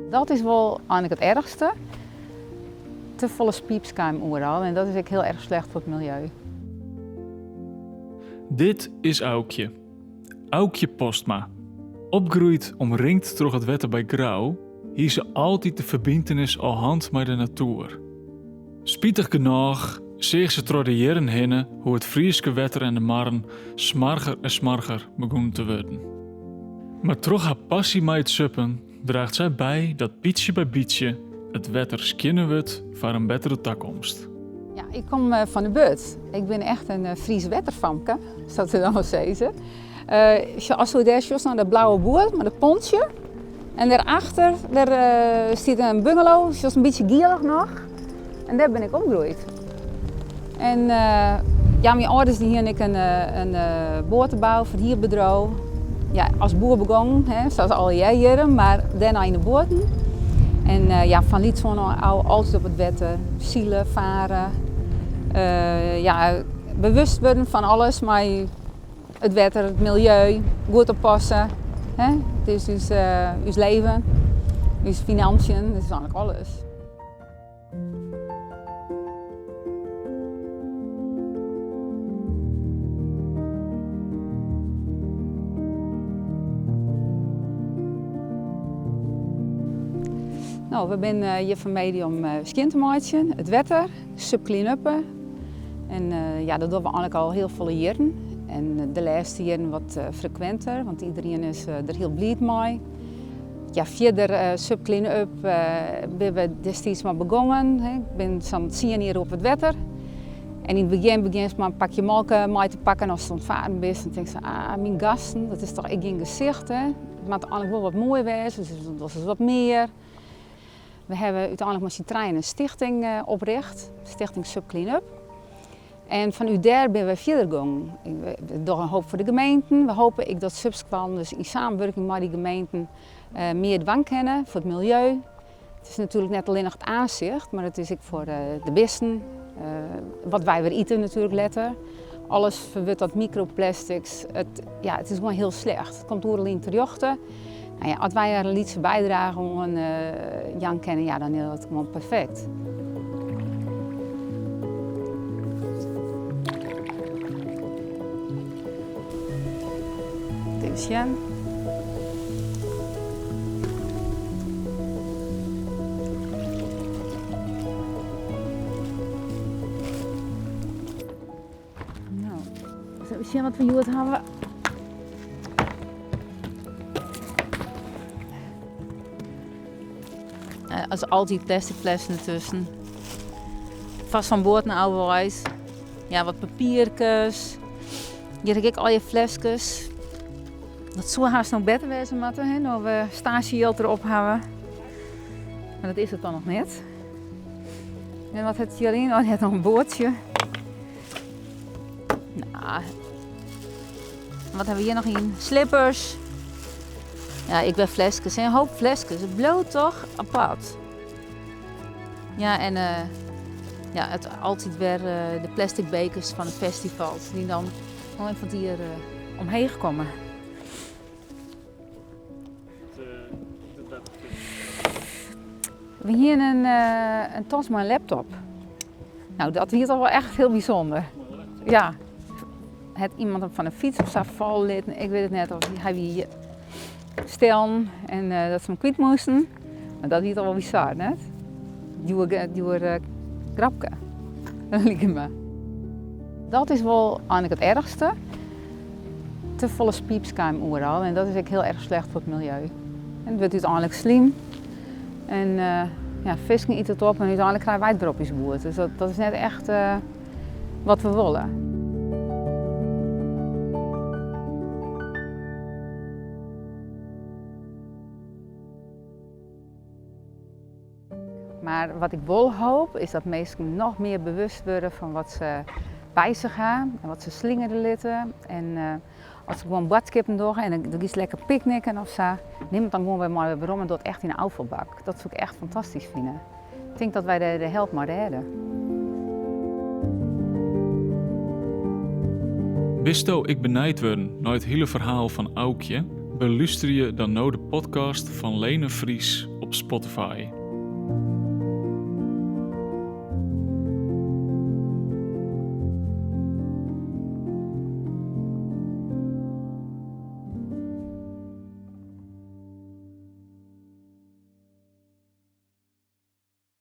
Dat is wol eigenlik it erchste. Te folle piipschuim oeral en dat is ek hiel erch slecht foar it miljeu. Dit is Aukje. Aukje Postma. Opgroeid omringd troch it wetter by Grou, hie se altyd de ferbyntenis al hân mei de natoer. Spitich genôch seach se troch de jierren hinne hoe it Fryske wetter en de marren smoarger en smoarger begûnen te wurden. Mar troch har passy mei it suppen draacht sy by dat bytsje by bytsje it wetter skjinner wurdt foar in bettere takomst. Ja, ik kom eh, fan de Burd. Ik bin echt in eh, Fries wetterfamke, sa't se dan wol sizze. Uh, as dêr sjochst nei de blauwe boat mei de pontsje. En dêrachter dêr, uh, stiet in bungalow, sjochst in bytsje gielich noch. En dêr bin ik opgroeid. En uh, ja, myn âlders dy hiene ek in boatebou, ferhierbedriuw. Ja, as boer begûn, hè, sa as alle jierren, mar dêrnei yn de boaten. En uh, ja, fan lyts oan ôf altyd op it wetter, sile, fare. Uh, ja, bewust wurden fan alles mei it wetter, it miljeu, goed oppasse. Hè? It is ús, uh, ús leven, ús financiën, it is eigenlik alles. No, we binne hjir fan middei om skjin te meitsjen, it wetter, SUP clean-uppen. En ja, dat dogge we eigenlik al hiel folle jierren. En de lêste jierren wat frekwinter, want iderien is der hiel bliid mei. Ja, fierder SUP clean-up binne we destiids mei begongen. Ik bin sa'n tsien jier op it wetter. En yn it begjin begjinst mei in pakje molke mei te pakken ast oan it faren bist. Dan tinkst ah, myn gasten, dat is toch ek gjin gesicht, hè? It moat eigenlik wol wat moai wêze, dus dan dochst wat mear. We hawwe úteinlik mei syn trijen in stichting oprjocht, Stichting SUP Clean Up. En fanút dêr binne we fierder gongen. We dogge in hoop foar de gemeenten. We hoopje ek dat supskoallen dus yn samenwurking mei dy gemeenten mear dwaan kinne foar it miljeu. It is natuerlik net allinnich it aansicht, mar it is ek foar de bisten, wat wy wer ite natuerlik letter. Alles ferwurdt dat microplastics. It, ja, it is gewoan hiel slecht. It komt oeral yn terjochte. No ja, as wy der in lytse bydrage oan jaan kinne, ja, dan is dat gewoan perfekt. Even sjen. No, even sjen wat we hjoed hawwe. As altyd plastic flessen dertusken. Fast fan boaten ôfwaaid. Ja, wat papierkes. Hjir ha ik ek allegear fleskes. Dat soe hast noch better wêze moatte, hè, no we staasjejild derop hawwe. Mar dat is it dan noch net. En wat hat hjiryn? Oh, hy hat noch in boatsje. Nou, wat hawwe we hjir noch yn? Slippers. Ja, ek wer fleskes. In hoop fleskes. It bliuwt toch apart. Ja, en uh, ja, it altyd wer uh, de plastic bekers fan de festivals dy't dan fan hjir uh, omheech komme. We hiene in, in tas mei in laptop. Nou, dat wie toch wol echt hiel bysûnder. Ja. Hat iemand him fan de fyts of sa falle litten, ik wit it net. Of hy wie stellen en dat se him kwyt moasten. Mar dat wie toch wol bizar, net? Djoer, djoer grapke, like my. Dat is wol eigenlik it erchste. Te folle piipschuim oeral en dat is ek hiel erch slecht foar it miljeu. En it wurdt úteinlik slym en ja, fisken ite it op en úteinlik krije wy it wer op ús boerd. Dus dat, dat is net echt wat we wolle. Mar wat ik wol hoop is dat minsken noch mear bewust wurde fan wat se by sich ha en wat se slingere litte. En as se gewoan boadskippen dogge en dan giest lekker picknicken of sa, nim it dan gewoan wer mei werom en doch it echt yn de ôffalbak. Dat soe ik echt fantastysk fine. Ik tink dat wy de help mei rêde. Bisto ek benijd wurden nei it hiele ferhaal fan Aukje? Belústerje dan no de podcast fan Lene Vries. op Spotify.